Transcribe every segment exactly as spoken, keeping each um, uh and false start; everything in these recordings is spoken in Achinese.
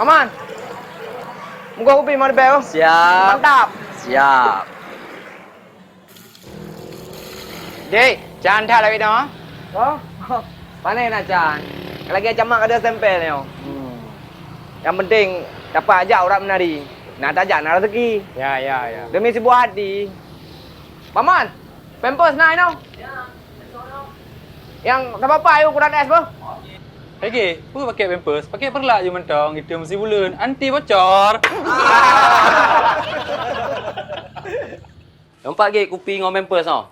Paman, muka kupi mau dibeu. Siap. Mantap. Siap. Dek, can that lawét nyoe. Oh, pane na can. Lagèe camat ka deuh stempel nyoe. Hmm. Nyang penting dapat jak urat meunari. Na tajak na rezeki. Ya, ya, ya. Demi sibuah hati. Paman, pampers na inoe. Nyang tapapa yue ukuran S beuh. Oke, peue pakai pampers? Pakai perlak je mantong, itu meusi buleuen, anti bocor. Nampak gét kupi ngon pampers nyoe?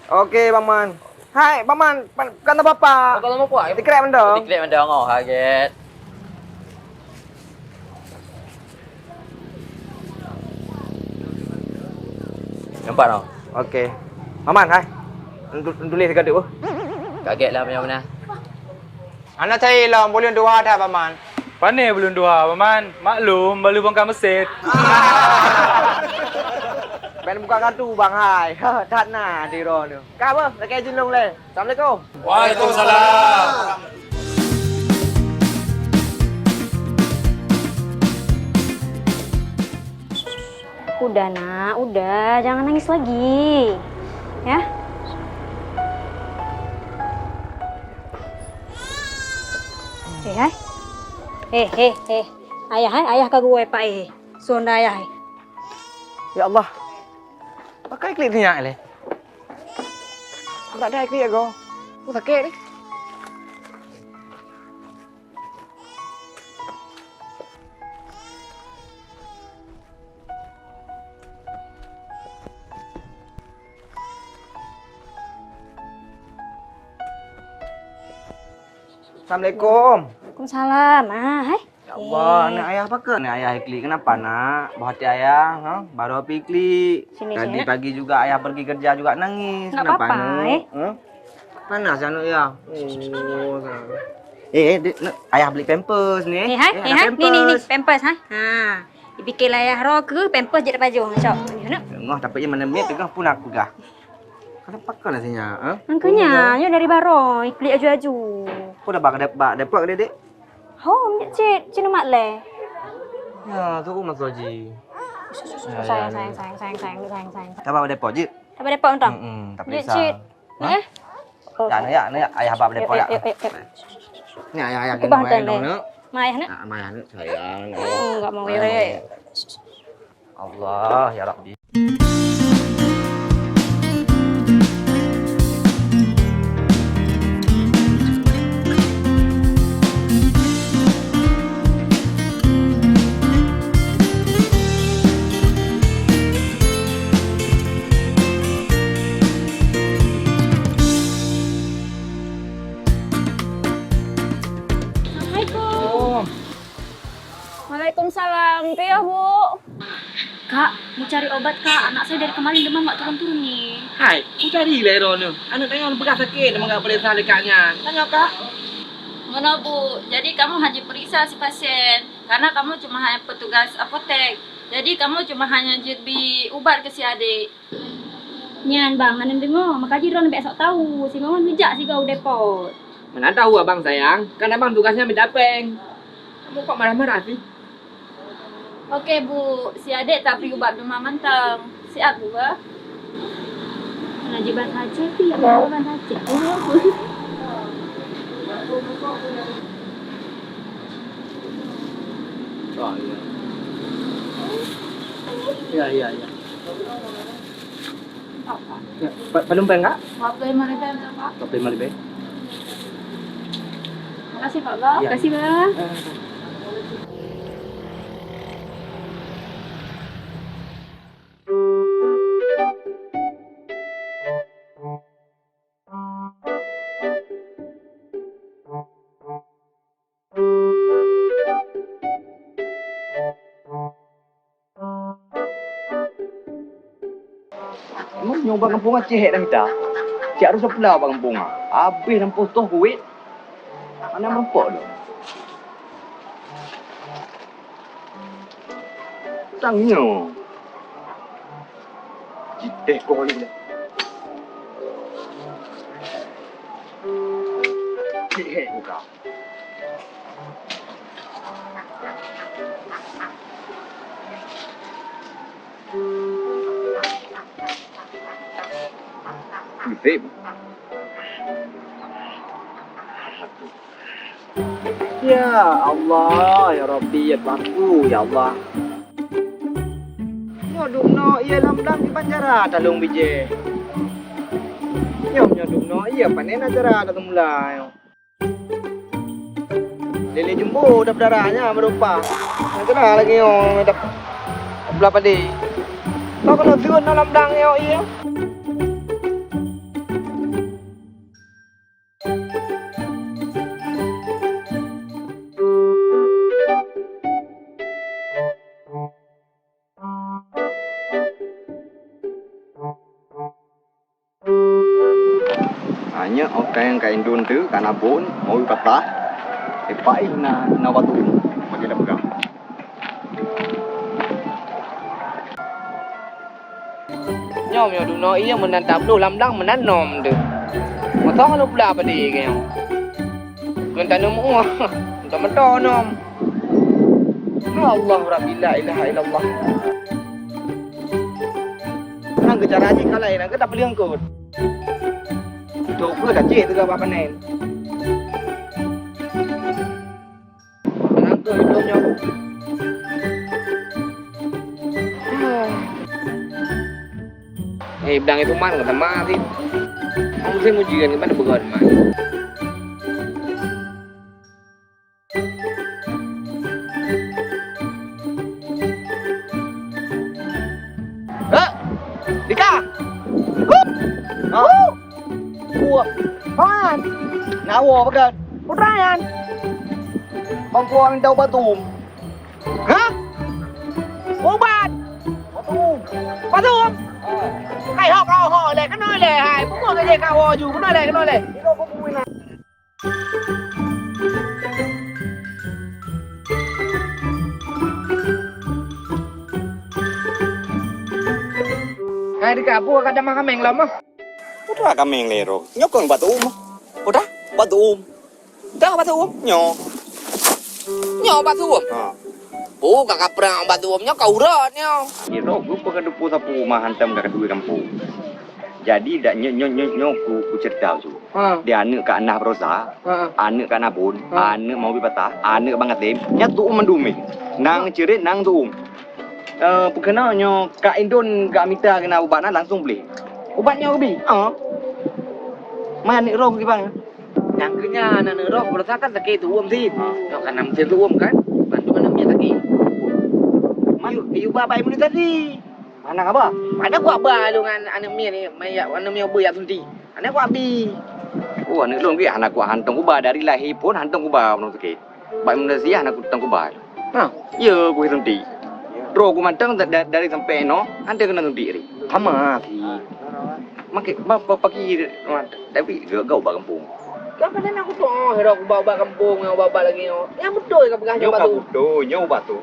Oke, Paman. Hai, Paman, pan-, kan apa-apa? Oh, kalau mau kuat, ya? Tikrek mendong. Tikrek mendong, oh, kaget. Nampak tau? Oke. Paman, hai. Entu-, entulis dekat tu. Kaget lah, macam mana? Aneuk cai lom, buleuen dua that, Paman. Pane buleuen dua, Paman? Maklum, balu bongkar mesin. Ban buka kartu, Bang, hai. That na di droeneuh. Ka beuh, lakèe jilong lé. Assalamualaikum. Waalaikumsalam. Udah, Nak, udah. Jangan nangis lagi. Ya? Eh, hai. Eh, eh, eh. Ayah, hai. Ayah ka geuwoe, Pak, eh. Sunda ayah, hai. Ya Allah. Pakai klik nyak lé. Tak ada klik aku. Aku sakit ni. Assalamualaikum. Waalaikumsalam. Ah, hai. Ya Allah, eh. Aneuk ayah pakon? Aneuk ayah iklik kenapa, Nak? Buah hati ayah, ha? Baru api iklik. Sini, sini, Nak. Tadi pagi juga ayah pergi kerja juga nangis. Kenapa, Nak? Eh? Ha? Panas aneuk ayah. Oh, sa-, eh, eh, dek, nak, ayah beli pampers ni, eh. Eh, hai, eh, eh, ada hai. Ni, ni, ni, pampers. Pampers, ha? Ha. Dipikir ayah roh ke, pampers je tapajôh. Cok. Ni, nak. Tengah, tapi yang mana miet, tengah pun aku peugah. Kenapa kau nasinya, ha? Makanya, oh, ya. Nyoe dari baroe, iklik aju-aju. Kau dah bak dep-, bak depot ke, Dek? Ho, minyak cit, cit umat lé. Ya, tu umat soji. Sus, sus, sus, ya, sayang, ya, sayang, ya. Sayang, sayang, sayang, sayang, sayang. Tak apa, depot, Jit. Tak apa, depot, Untong. Mm-mm, tak periksa. Jit, Cit. Hah? Eh? Oh, ya, sayang. Nak, ya, nak, ya, ayah abang depot, ya. Eh, eh, eh, eh. Ni ayah, ayah, aku kena bahkan main deh. Dong, nak. Mai ayah, nak? Ah, mai ayah, nak. Sayang, nak. Oh, enggak mau, ya, ya. Allah, ya Rabbi. Assalamualaikum. Waalaikumsalam. Piye, Bu? Kak, mau cari obat, Kak. Anak saya dari kemarin demam nggak turun-turun nih. Hai, ku cari lé droeneuh. Aneuk tanyoe peugah sakét, deungon ka peuriksa lé Kak nyan. Tanyoe, Kak. Ngono, Bu. Jadi kamu hana periksa si pasien, karena kamu cuma hanya petugas apotek. Jadi kamu cuma hanya jeuet bi ubat keu si adék. Nyan, Bang, hana deungoe, maka jih droeneuh bèk sok tau, si Maman neujak sigoe u depot. Mana tahu abang sayang, kan abang tugasnya minta péng. Kamu kok marah-marah sih? Oke, Bu, si adék tabri ubat demam mantong. Siap, Bu, bah? Nah, jiban saja, Pi. Jiban saja. Oh, iya. Iya, iya, iya. Ya, pa-, padum péng, Kak? Dua puluh lima ribu, Pak. Dua puluh lima ribu. Makasih, Pak, Bang. Ya. Makasih, Bang. Eh, eh, eh. Emang nyoe bak gampông Aceh hek dah mita? Cak harôh seupla bak gampông ah. Habéh lampôh toh kuwét. Hana meurumpok lom. Tang nyoe. Jitéh goe lé. Cik hek buka. Zim. Ya Allah, ya Rabbi, ya Tuhanku, ya Allah. Nyoe dumnoe ie lam-lam di banjara talông bijéh. Nyoe, nyoe dumnoe ie panen acara dah teumula nyoe. Lé-lé jumbo dap dara nya meurupa. Nyang keunan lagèe nyoe dap blah padé. Kau keuneuk seuôt nang lam blang nyoe ie. Anyeuk okai ka indon teuh ka nabon, mawi patah, tepai na, na batu, bagi dah peugah. Nyoe, nyoe dunoe ie meunan tabloh lam blang meunan nom teuh. Meusoh lôn peula padé keu nyoe. Keu taneum ueh, meuto-meuto nom. Ya Allah Rabbi, la ilaha illallah. Nang keu cara jih kalai nang keu tapeulieng kot. Dok keu dah cit teuga bak panen. Nang keu idong nyoe. Eh, blang itu man kata ma sih. Kamu sih mujian gimana begon man. Hah? Dika! Huh! Huh! Wah! Han! Nawo peugah! Putra yan! Bang Kuang minta ubat tuum. Hah? Ubat? Ubat tuum? Ubat tuum? Hai hok kau hok leh, kena leh hai. Pukul saja kau ju, kena leh, kena leh. Hai dekat apa kat jamah kameng lom ah? Udah kameng lero. Nyokong batu um. Udah batu um. Dah batu um. Nyo. Nyo batu um. Ha. Oh, ka kaprang batu um nyo ka urat nyo. Niro geupeue ka dupu sapu uma hantam ka keudua kampung. Jadi dak nyo nyo nyo nyo ku, ku cerita tu. Ha. Di aneuk Kak Nah Rosa, ha, aneuk Kak Nabon, ha, aneuk Mawi Patah, aneuk Bang Atem, nya tuum mandum eh. Nang ceurit nang tuum. Eh, peukeunoe nyoe Kak Indon gak mita keunan ubat na langsung beli. Ubat nyoe geubi? Ha. Man aneuk roh gibang. Nyang keu nyan aneuk roh beurasa kan sakét tuum sit. Ha. Nyoe kan nam sit tuum kan. Bantu aneuk miet sakét. Man. Yu, yu ba bai meunan tadi. Mana haba? Mana kuat ba lu ngan aneuk miet ni, aneuk miet beu yak suntik. Aneuk kuat bi. Oh, aneuk lôn geuh hana kuat hantong kuba dari lahé phon hantong kuba meunurot sakét. Bak Indonesia hana kuat hantong kuba. Ha, ya kuh suntik. Droe ku mantong da-, da-, dari sampai noh, hana keunan suntik ri. Sama si. Makai ba, ba, pagi tapi gak, gak ubak kampung. Kan panen aku tu, oh, hira aku bawa-bawa kampung, yang bawa-bawa lagi, oh. Yang betul kan pegang nyoe batu. Betul, nyoe batu.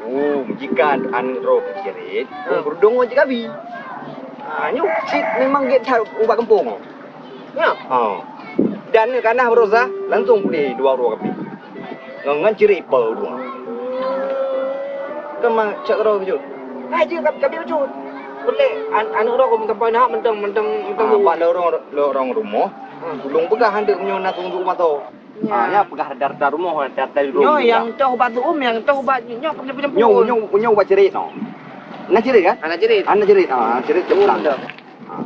Jika aneuk roh peucirit, ha, pun berudung cik abi. Ha, nyoe cik memang gét that ubak kampung. Ya. Ha. Dan ni kanah berosa, langsung pulih dua roh kapi. Ngon, ngon cirit ipa dua. Kan ma cak roh kejut. Hai je kapi, kapi kejut. Boleh, an-, aneuk roh kau minta poin hak, mentang, mentang, mentang. Ha, bak lorong, lorong rumah. Ha. Ulung peugah handeuk meunyoe na tunjuk mata. Ya. Ha, nya peugah data rumoh, data di rumoh. Nyoe nyang toh ubat tuum, nyang toh ubat nyoe, nyoe, nyoe, nyoe ubat cerit no. Na cerit kan? Ana cerit. Ana cerit. Ha, cerit tu pulang. Ha.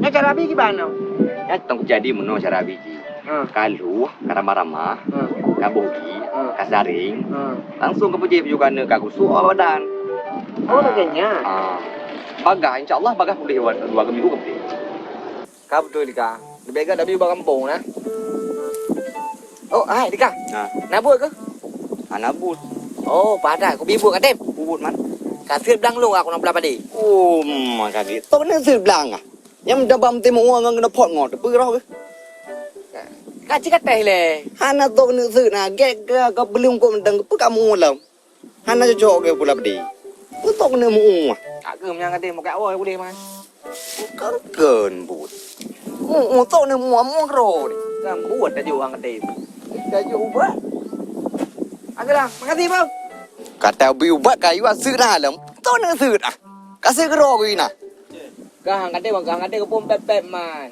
Nyoe cara bi kiban no. Ya tong jadi meunoe cara bi ji. Ha. Ka luh, ka ramah-ramah, ha, ka bogi, ha, ka saring. Ha. Langsung ka peujeuet baju kana ka gusok awak badan. Oh, lagèe nyan. Ha. Bagah, insya Allah bagah pulih dua, dua minggu ka pulih. Ka beutôi Dika. Leubeh gèt tabi ubak gampông na. Oh, hai Dika. Ha. Na buet keuh? Hana buet. Oh, padah kubi buet ka tem. Buet man. Ka seuet blang lôn aku na pula padé. Oh, ma kagèt. Tok na seuet blang ah. Nyang meudabat meutimeu'ue ngon keuneuk phot ngon teupeue roh keuh. Ka cit ka teh lé. Hana tok na seuet na. Gèt ka, ka beuleueng kok mantong keupeue ka meu'ue lom. Hana cocok keu pula pedih. Peue tok keuneuk meu'ue ah. Ka geuh meunyan ka tem, meukat woe udeh man. Bukan kön buet. Meu'ue tok keuneuk meu'ue, meu'ue keudroe ni. Kan buet tajok urang ka tem. Tajok ubat. Ageula, makasih bang. Ka tabi ubat kayu aseuet na lom. Tok keuneuk seuet ah. Ka seuet keudroe keu ina. Kah angkat deh, kah angkat deh, keupeue pép-pép man.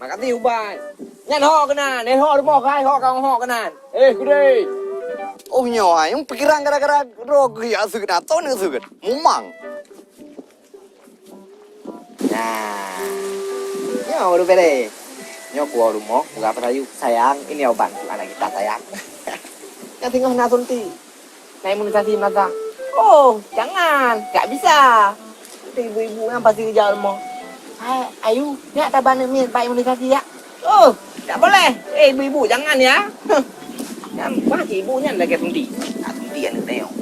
Makasih ubat. Nyan ho keunan, eh ho rumoh kai ho kau ho keunan. Eh gede. Oh nyoe ai, nyang pikiran gara-gara droe geuh ya seugeut atau ni seugeut. Mumang. Nah. Nyoe baru beres. Nyoe kuah rumoh, buka perayu. Sayang, ini obat untuk anak kita sayang. Yang tengah nak suntik. Nak imunisasi mata. Oh, jangan. Tak bisa. Itu ibu-ibu yang pasti kerja rumah. Hai, ayu, nak taban mit bak imunisasi ya? Oh, tak boleh. Eh, ibu-ibu, jangan ya. Kan wah ibu nyan lagi suntik. Tak suntik anak tengok.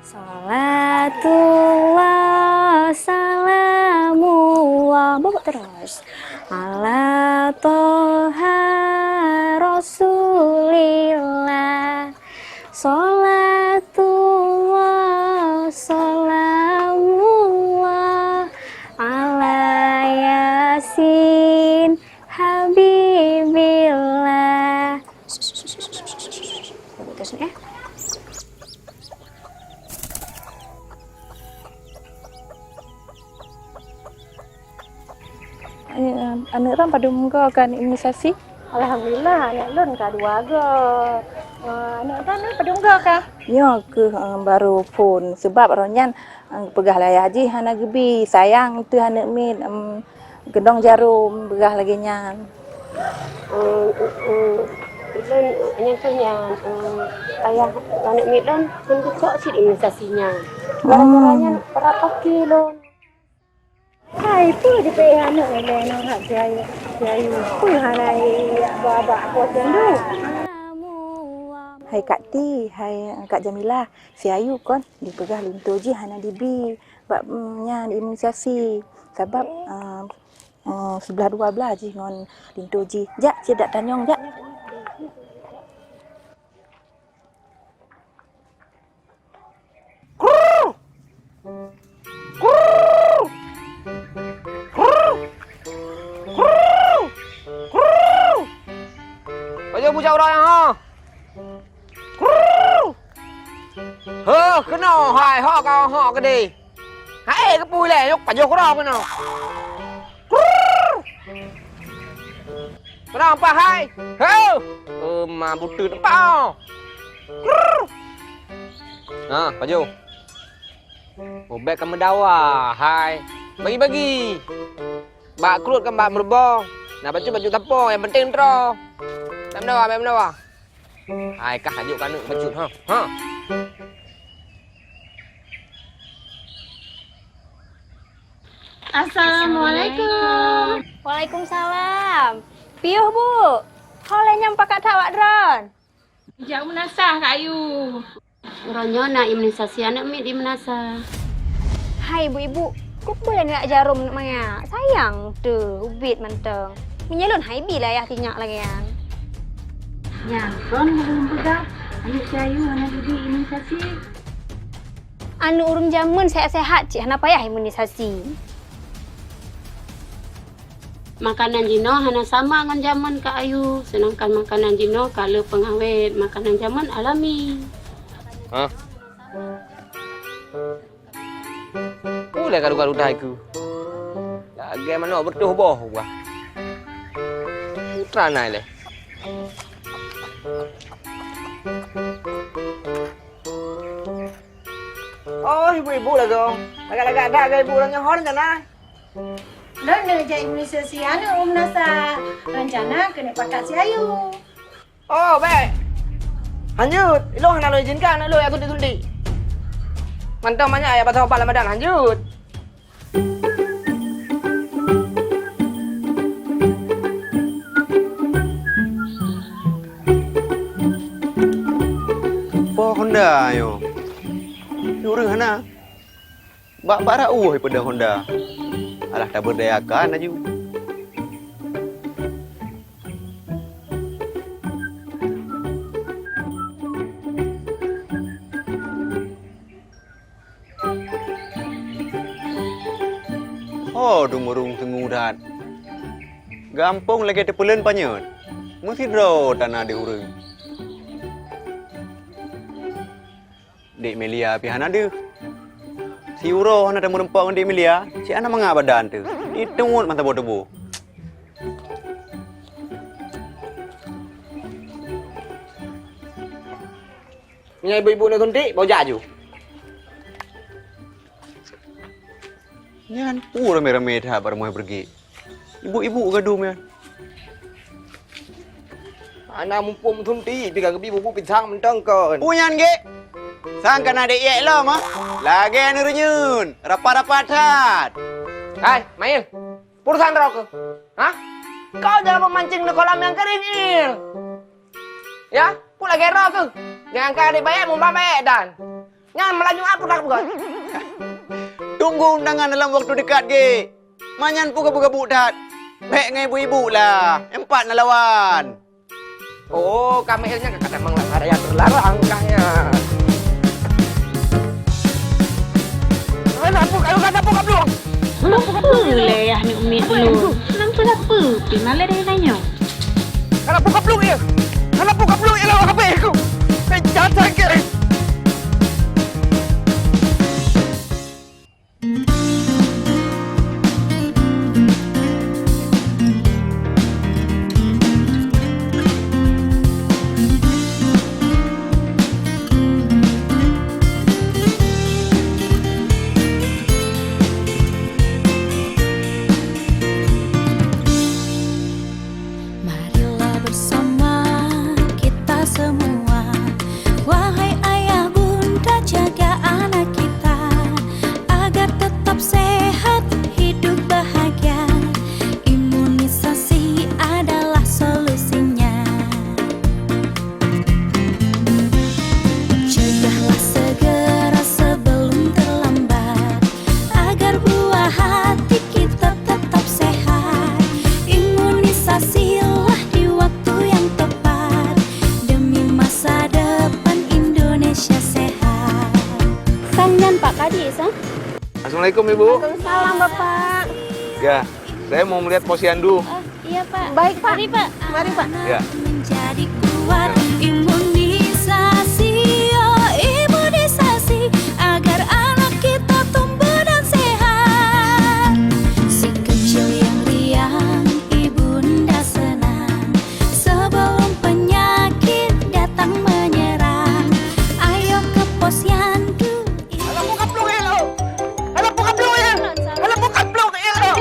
Salatullah, salamullah. Bawa terus. Ala Toha Rasulillah. Salatullah, salamullah. Ala Yasin Habibillah. Bagus ni, eh. Eh, aneuk droe padum go ka imunisasi? Alhamdulillah, aneuk lôn ka dua go. Eh, aneuk droe padum go ka? Nyoe keuh, eh, baru phon, sebab roh nyan, eh, peugah lé ayah jih hana geubi, sayang teuh aneuk miet, em, geudong jarom, peugah lagée nyan. Eh, eh, eh, lôn, eh, nyan keuh nyan, eh, ayah aneuk miet lôn, lôn geucok cit imunisasi nyan. Gara-gara nyan, rap paki lôn. Hai, peue jipeuéh aneuk ilée nyoe hak si Ayu, si Ayu? Peue hana i-, abah-abah poh cundu? Hai Kak Ti, hai Kak Jamilah, si Ayu kon dipeugah linto jih hana dibi bak, mm, nyan imunisasi. Sabab, ah, ah, siblaih dua blaih jih ngon linto jih. Jak, cit dak tanyong, jak. Pajoh bujak uroe nyan, ha? Heuh, keunoe hai, ho ka ho keudeh. Hai, geupui lé, yuk pajoh keudroe keunoe. Keudroe pah hai. Heuh, euma buteut pah. Nah, pajoh. Ubek ka meudawa hai. Bagi-bagi. Bak krot kan bak meureuboh. Nah, bacut-bacut sapo, nyang penting droe. Bèk meudawa, bèk meudawa. Hai kah ajuk keuneuk bacut, ha? Ha? Assalamualaikum. Waalaikumsalam. Piôh, Bu. Ho lé nyan pakat that awak droen? Jak meunasah, Kak Ayu. Uroe nyoe na imunisasi aneuk miet di meunasah. Hai ibu-ibu, kok boleh neujak jarom aneuk manyak? Sayang teuh, ubit mantong. Meunyoe lôn hai bi lé ayah sinyak lagèe nyan. Nyan kon nyang lôn peugah, aneuk si Ayu hana dibi imunisasi. Aneuk ureueng jameun sehat-sehat cit hana payah imunisasi. Makanan jinoe hana sama ngon jameun Kak Ayu, seudangkan makanan jinoe ka le peungawét, makanan jameun alami. Hah? Ulèe karu-karu dai ku. Lagèe manok beutôh boh wah. Putra nai lé. Oh, ibu-ibu lagoe. Lagak-lagak that keu ibu uroe nyoe ho rencana? Lôn neujak imunisasi aneuk u meunasah. Rencana keuneuk pakat si Ayu. Oh, bèk. Hanjeuet, ilôn hana lôn izinkan aneuk lôn jak suntik-suntik. Mantong manyak jak pasoe obat lam badan, hanjeuet. Poh Honda nyoe. Ureueng hana. Bak-bak rot ueh ipeudong Honda. Alah tabeudayakan laju. Oh, dum ureueng teungu that. Gampông lagèe teupeuleuen panyöt, meusidroe tana deuh ureueng. Dek Melia pih hana deuh. Siuroe hana tameureumpok ngon Dek Melia, cit hana mangat badan teuh. Jiteuôt mata boh tuboh. Meunyoe ibu-ibu na suntik, bak jak aju. Nyan peue ramé-ramé that bak rumoh Beureugek. Ibu-ibu gadôh nyan. Hana muphom suntik, pih ka geubi bubuk pisang mantong kon. Peue nyan, Gek? Sang ka na dek yek lom, ah? Lagèe aneuk reunyeun, rapat-rapat that. Hai, Mail. Peue urusan droe keuh? Hah? Kau jangan memancing di kolam yang kering, Il. Ya, peue lagèe droe keuh? Jangan ka adik bayak, mumbang bayak dan. Nyan meulaju aku dak bukan. Tunggu undangan dalam waktu dekat, Gek. Manyan peue gabuk-gabuk that. Bèk ngon ibu-ibu lah. Empat na lawan. Oh, kamél nyan kadang memang raya terlarang kah nyan. Hana peue, kalau hana peue kablong. Peue lé yah ni umi lôn. Nang peue peue pih malèe deh tanyoe. Hana peue kablong ya. Hana peue kablong ya lawan H P aku. Eh, jangan sakit. Marilah bersama kita semua, wahai ayah bunda, jaga anak kita agar tetap sehat, hidup bahagia. Imunisasi adalah solusinya. Cegahlah segera sebelum terlambat, agar buah hati kita tetap sehat. Imunisasilah di waktu yang tepat demi masa depan Indonesia sehat. Sang nyan Pak Kadis, ah? Assalamualaikum, Ibu. Waalaikumsalam, Bapak. Ya, saya mau melihat posyandu. Oh, iya, Pak. Baik, Pak. Mari, Pak. Mari, Pak. Ya. Menjadi kuat imunisasi, oh, imunisasi, agar anak kita tumbuh dan sehat. Si kecil yang riang, ibunda senang, sebelum penyakit datang menyerang. Ayo ke posyandu. Alah, buka peluh, ya, lo. Alah, buka peluh, ya. Alah, buka peluh, ya, lo.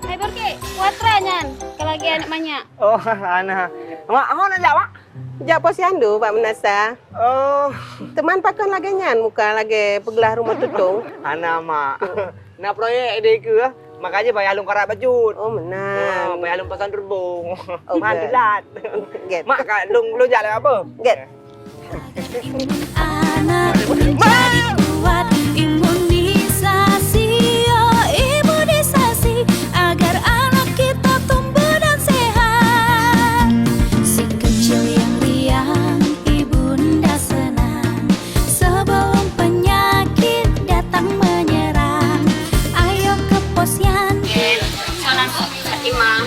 Hai Borki, putra nyan, ka lagèe aneuk manyak. Oh, hana. Mak, awak nak jak, Mak? Jak posyandu bak meunasah. Oh. Teuma pakon lagèe nyan muka lagèe peuglah rumoh tutong? Hana, Mak. Na proyek deh keue, makanya payah lôn karap bacut. Oh, meunan. Ha, payah lôn pasang turbo. Oh, mantulat. Get. Mak, ka lôn, lôn jak lewat apa? Get. Anak menjadi kuat, imunisasi, oh, imunisasi, agar anak kita tumbuh dan sehat. Si kecil yang riang, ibunda senang, sebelum penyakit datang menyerang. Ayo ke posyandu. Oke, soalan Bu Fatimah,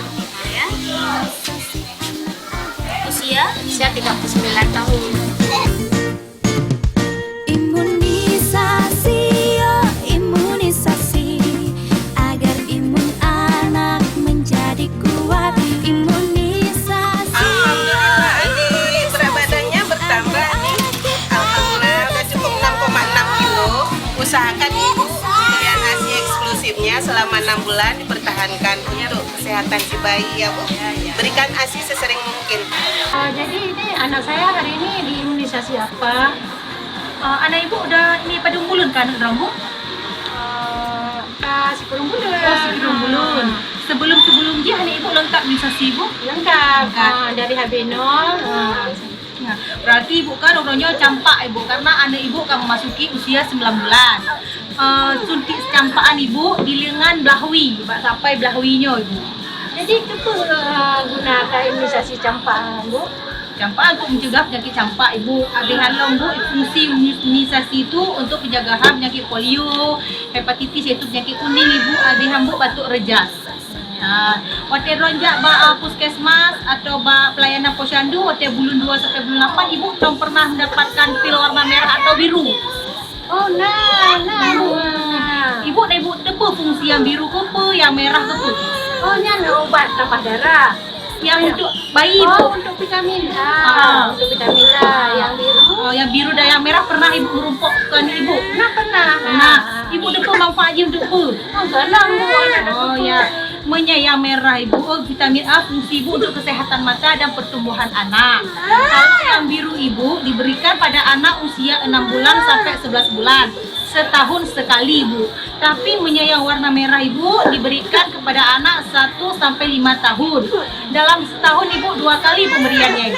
ya. Usia? Usia tiga puluh sembilan tahun. Imunisasi, oh, imunisasi, agar imun anak menjadi kuat. Imunisasi, alhamdulillah, ini berat badannya bertambah, nih. Alhamdulillah, udah cukup enam koma enam kilo. Usahakan Ibu pemberian ASI eksklusifnya selama enam bulan dipertahankan untuk kesehatan si bayi, ya, Bu. Berikan ASI sesering mungkin. Ah, jadi ini anak saya hari ini diimunisasi apa? Ah, anak ibu udah ini padum buleuen kah aneuk droe, Bu? Ah, ka sikureueng buleuen. Oh, sikureueng buleuen. Sebelum-sebelum jih aneuk ibu lengkap imunisasi, Bu? Lengkap. Lengkap. Ah, dari H B nol. Ah. Ya, berarti ibu kan uroe nyoe campak ibu karena aneuk ibu ka memasuki usia sembilan bulan. Eh, suntik campakan ibu di lengan blah wie, bak sapai blah wie nyoe ibu. Jadi, keupeue, eh, guna ka imunisasi campakan, Bu? Campakan untuk mencegah penyakit campak, Ibu. Abéh lom, Bu, fungsi imunisasi itu untuk pencegahan penyakit polio, hepatitis, yaitu penyakit kuning, Ibu. Abéh lom, Bu, batuk rejas. Ah, watèe droen jak bak, ah, puskesmas atau bak pelayanan posyandu, watèe buleuen dua sampai buleuen lapan, ibu droen pernah mendapatkan pil warna merah atau biru? Oh, na, na, na. Ibu, dah ibu teupeue fungsi nyang biru keu peue, nyang merah keu peue? Oh, nyan ubat tambah darah. Nyang untuk bayi, Bu. Oh, untuk vitamin A. Ah. Untuk vitamin A yang biru. Oh, nyang biru dan nyang merah pernah ibu meurumpok keu aneuk ibu? Nah, pernah. Nah, ibu teupeue manfaat jih untuk peue? Oh, galak, Bu. Oh, ya. Meunyoe nyang merah, Ibu, oh, vitamin A fungsi, Ibu, untuk kesehatan mata dan pertumbuhan anak. Kalau nyang biru, Ibu, diberikan pada anak usia enam bulan sampai sebelas bulan, setahun sekali, Ibu. Tapi meunyoe nyang warna merah, Ibu, diberikan kepada anak satu sampai lima tahun. Dalam setahun, Ibu, dua kali pemberiannya, Ibu.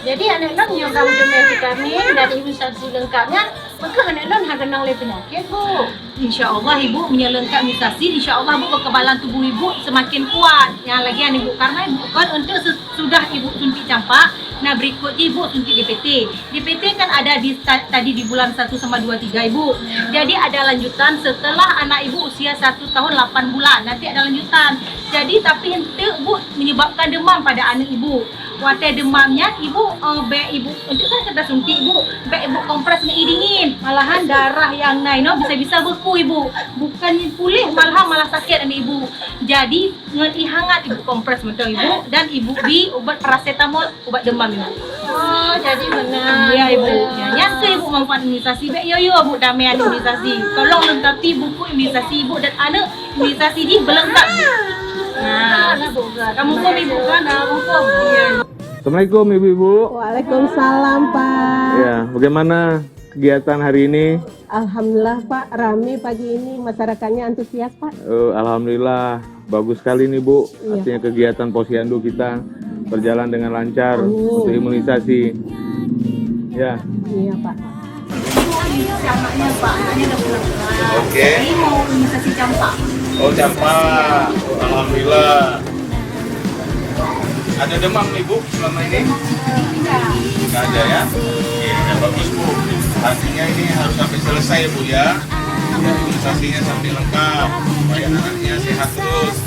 Jadi, aneuk lôn nyang ka meuteumé vitamin dan imunisasi leungkapnya, maka aneuk lôn hana keunong lé peunyakit, Bu. Insya Allah, Ibu, meunyoe leungkap imunisasi, insya Allah, Bu, kekebalan tubuh Ibu semakin kuat. Nyang lagèe nyan, Ibu, karena, Ibu, kan untuk se-, sudah Ibu suntik campak, nah, berikut jih Ibu suntik D P T. D P T kan ada di ta-, tadi di bulan satu sama dua, tiga, Ibu. Jadi, ada lanjutan setelah anak Ibu usia satu tahun lapan bulan. Nanti ada lanjutan. Jadi, tapi eunteuk, Bu, menyebabkan demam pada aneuk Ibu. Watèe demam nyan, Ibu, eh, bèk Ibu, untuk kan ka tasuntik, Ibu, bèk Ibu kompres ngon ie dingin. Malahan darah nyang na inoe bisa-bisa beku, Ibu. Bukan puléh, malahan malah sakét aneuk Ibu. Jadi, ngon ie hangat Ibu kompres mantong, Ibu, dan Ibu bi ubat parasetamol, ubat demam, Ibu. Oh, jadi beuna. Ya, Ibu. Ya, nyan keuh, Ibu, manfaat imunisasi. Bèk yo-yo, Bu, tamè imunisasi. Tolong lengkapi buku imunisasi Ibu dan aneuk. Imunisasi jih beulengkap. Nah, kamu pun, Ibu, kan? Nah, kamu pun. Iya. Assalamualaikum, Ibu-ibu. Waalaikumsalam, Pak. Ya, bagaimana kegiatan hari ini? Alhamdulillah, Pak, ramai pagi ini, masyarakatnya antusias, Pak. Oh, alhamdulillah, bagus sekali nih, Bu. Iya. Artinya kegiatan posyandu kita berjalan dengan lancar. Amin. Untuk imunisasi. Ya. Iya, Pak. Ini si anaknya, Pak. Anaknya udah pulang. Oke. Ini mau imunisasi campak. Oh, campak. Oh, alhamdulillah. Ada demam, Ibu, selama ini? Tidak. Tidak ada, ya? Oke, udah bagus, Bu. Artinya ini harus sampai selesai, Bu, ya. Ya, imunisasinya sampai lengkap. Supaya anaknya sehat terus.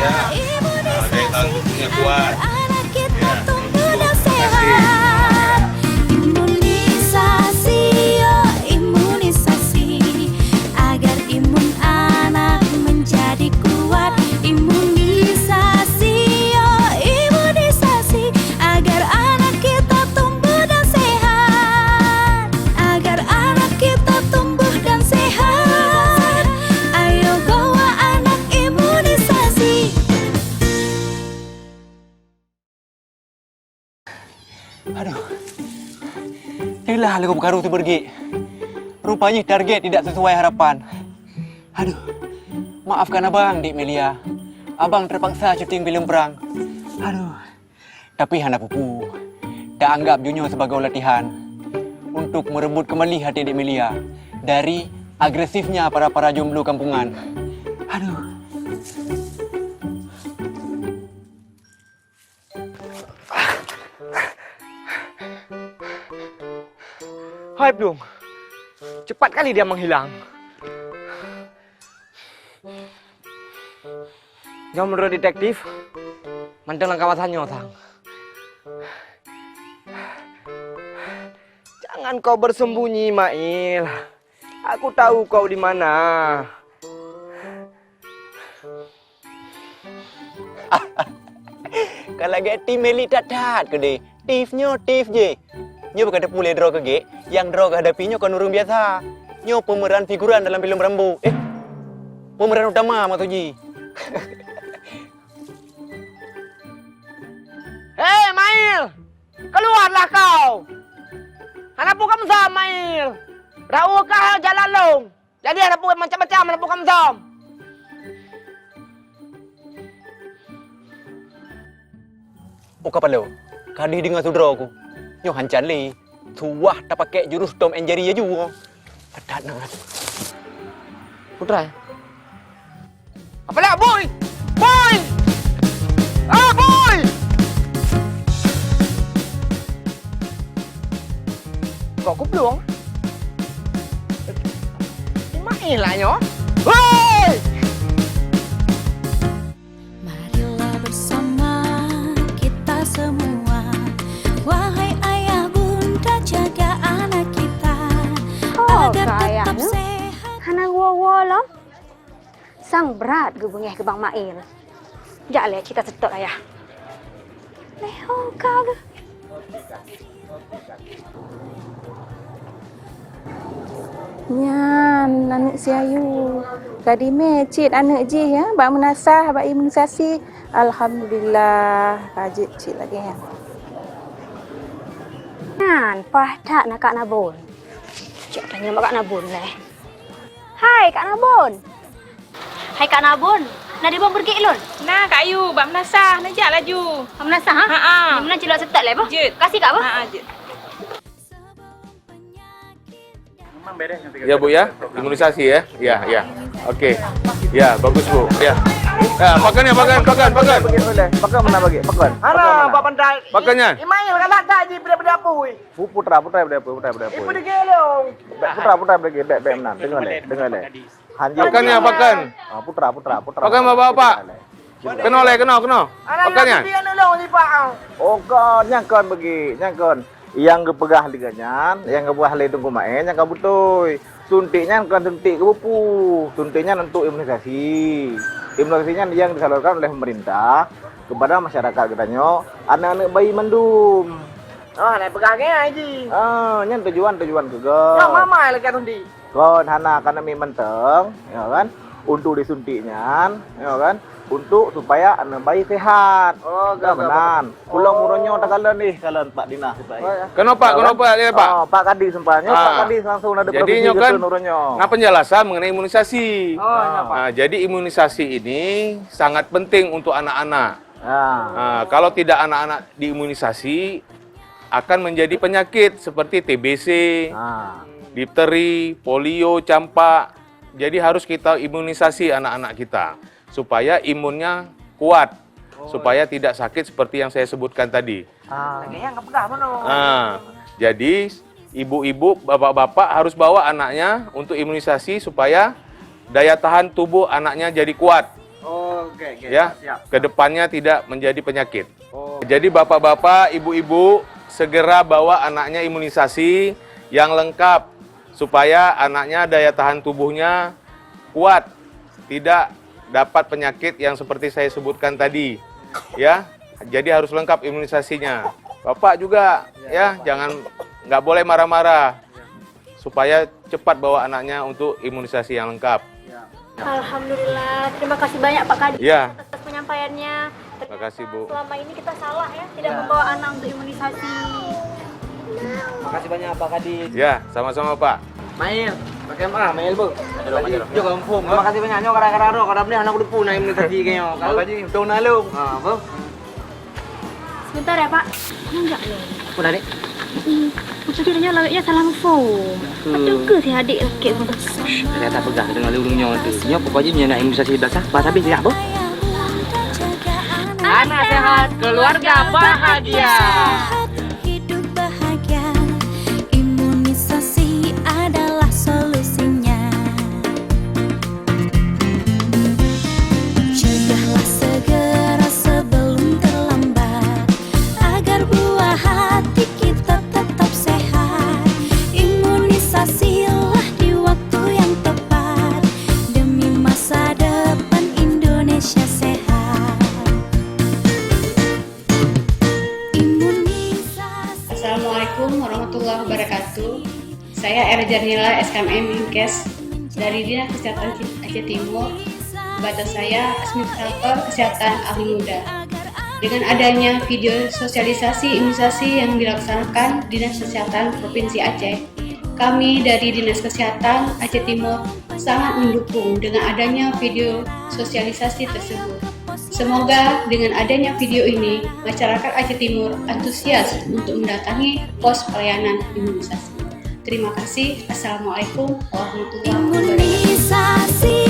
Ya. Nah, daya tahan tubuhnya kuat. Ya, terima kasih. Imunisasi, yo, imunisasi, agar imun anak menjadi kuat. Imunisasi, yo, imunisasi, agar anak kita tumbuh dan sehat. Agar anak kita tumbuh dan sehat. Ayo bawa anak imunisasi. Aduh. Teulah lagoe beukaru sibeureuguek. Rupajih target tidak sesuai harapan. Aduh. Maafkan abang, Dek Melia. Abang terpaksa syuting filem perang. Aduh. Tapi hana peue-peue. Taanggap jih nyoe sibagoe latihan untuk merebut kembali hati Dek Melia dari agresifnya para-para jomblo kampungan. Aduh. Hai Plueng, cepat kali dia menghilang. Nyoe meunurot detektif, mantong lam kawasan nyoe sang. Jangan kau bersembunyi, Mail. Aku tahu kau di mana. Ka lagèe tim elit that-that keudeh. Tif nyoe, tif jih. Nyoe bak ka teupeu lé droe keu gèt, nyang droe geuhadapi nyoe kon ureueng biasa. Nyoe pemeran figuran dalam filem Rambo. Eh, pemeran utama maksud jih. Hei, Mail! Keluarlah kau! Hana peue kamsam, Mail! Raoh kah jalan lôn! Jadi hana peue macam-macam, hana peue kamsam. Oh kapalo, ka deuh deungoe sidroe ku. Nyoe hancan lé. Suwah tapakèk jurus Tom and Jerry laju. Padat na. Putra. Apa lagèe, Boy? Boy! Ah, Boy! Kok kuplueng? Di mana lah nyoe? Woi! Poh lom, sang brat geubeungéh keu Bang Mail. Jak lé cit taseutôt ayah. Lé ho ka geuh. Nyan aneuk si Ayu. Ka dimé cit aneuk jih, ya, bak meunasah, bak imunisasi. Alhamdulillah, ka jeuet cit lagèe nyan. Nyan, paih that na Kak Nabon. Cok tanyong bak Kak Nabon lé. Hai, Kak Nabon. Hai, Kak Nabon. Na di bang beureuguek lôn? Na, Kak Yu, bak meunasah, neujak laju. Bak meunasah, ha? Ha, ha. Di meunan cilok seutôt lé, boh? Jeuet. Kasih, Kak, boh? Ha, ha, jeuet. Ya, Bu, ya. Imunisasi, ya. Ya, ya. Oke. Ya, bagus, Bu. Ya. Ya, pakan ya, pakan, pakan, pakan. Pakan mana bagi? Pakan. Hana, Pak Pantai. Pakannya. Imail galak tak ji pada-pada apui? Pu-, putra, putra pada apui, putra pada apui. Ibu degil dong. Bèk, putra, putra pada bèk, bèk, bèk meunan. Dengar lé, dengar lé. Hanjeuet. Pakannya, pakan. Ah, putra, putra, putra. Pakan bapak-bapak. Keunoe lé, keunoe, keunoe. Pakannya. Anak dia nolong ni, Pak. Oh, kon, nyang kon bagi, nyang kon. Nyang geupeugah lé gobnyan, nyang geupeugah lé Teungku Maé, nyang ka beutôi. Suntik nyan kon suntik keu bupu. Suntik nyan untuk imunisasi. Imunisasi nyan yang disalurkan oleh pemerintah kepada masyarakat geutanyoe, aneuk-aneuk bayi mandum. Oh, hana peugah nyan, Haji. Ah, nyan tujuan-tujuan keu gob. Nyoe mama lagèe tadi. Kon hana kanami mantong, ya kan? Untuk disuntik nyan, ya kan? Untuk supaya aneuk bayi sehat. Oh, gah, gah, meunan. Pulang uroe nyoe takalon nih, kalon Pak Dinas, Pak. Oh, ya. Kenapa? Ya, kan? Kenapa, ya, Pak? Oh, Pak Kadis sempat. Nyoe Pak Kadis langsung ada provinsi nyoe kan, uroe nyoe. Nah, penjelasan mengenai imunisasi. Oh, ya, Pak. Ah, jadi imunisasi ini sangat penting untuk anak-anak. Ya. Ah, kalau tidak anak-anak diimunisasi, akan menjadi penyakit seperti T B C, ah, difteri, polio, campak. Jadi harus kita imunisasi anak-anak kita supaya imunnya kuat, oh, supaya tidak sakit seperti yang saya sebutkan tadi. Ah. Lagèe nyan ka peugah meunoe. Ah, jadi ibu-ibu, bapak-bapak harus bawa anaknya untuk imunisasi supaya daya tahan tubuh anaknya jadi kuat. Oh, oke, oke. Ya, siap, siap. Kedepannya tidak menjadi penyakit. Oh. Jadi bapak-bapak, ibu-ibu, segera bawa anaknya imunisasi yang lengkap supaya anaknya daya tahan tubuhnya kuat, tidak dapat penyakit yang seperti saya sebutkan tadi. Ya, jadi harus lengkap imunisasinya. Bapak juga, ya, ya, Bapak, jangan, nggak boleh marah-marah. Ya. Supaya cepat bawa anaknya untuk imunisasi yang lengkap. Ya. Alhamdulillah, terima kasih banyak Pak Kadis, ya, atas penyampaiannya. Terima kasih, Bu. Selama ini kita salah ya, tidak, ya, membawa anak untuk imunisasi. Makasih banyak Pak Kadis. Ya, sama-sama, Pak. Mail, pakai apa? Mail, Bu. Jom, kampung. Terima kasih banyak. Nyoe kadang-kadang roh, kadang boleh anak kudu pun imunisasi ke nyoe. Makasih, untung nak lu. Ha, apa? Sebentar ya, Pak. Enggak loh. Apa dah, Dek? Hmm, aku tadi nyoe lawetnya salah info. Betul ke si adik sakit tu? Shh, tak payah peugah, dengar ureueng nyoe tu. Nyoe pokok jih nyoe nak imunisasi basah, basah habis siap boh. Anak sehat, keluarga bahagia. Hidup bahagia, imunisasi adalah solusinya. Cegahlah segera sebelum terlambat, agar buah hati kita tetap sehat. Imunisasilah di waktu yang tepat, demi masa depan Indonesia sehat. Imunisasi. Assalamualaikum warahmatullahi wabarakatuh. Saya Era Janila, S K M M Menkes dari Dinas Kesehatan Aceh Timur. Batas saya administrator kesehatan ahli muda. Dengan adanya video sosialisasi imunisasi yang dilaksanakan Dinas Kesehatan Provinsi Aceh, kami dari Dinas Kesehatan Aceh Timur sangat mendukung dengan adanya video sosialisasi tersebut. Semoga dengan adanya video ini, masyarakat Aceh Timur antusias untuk mendatangi pos pelayanan imunisasi. Terima kasih. Assalamualaikum warahmatullahi wabarakatuh. Imunisasi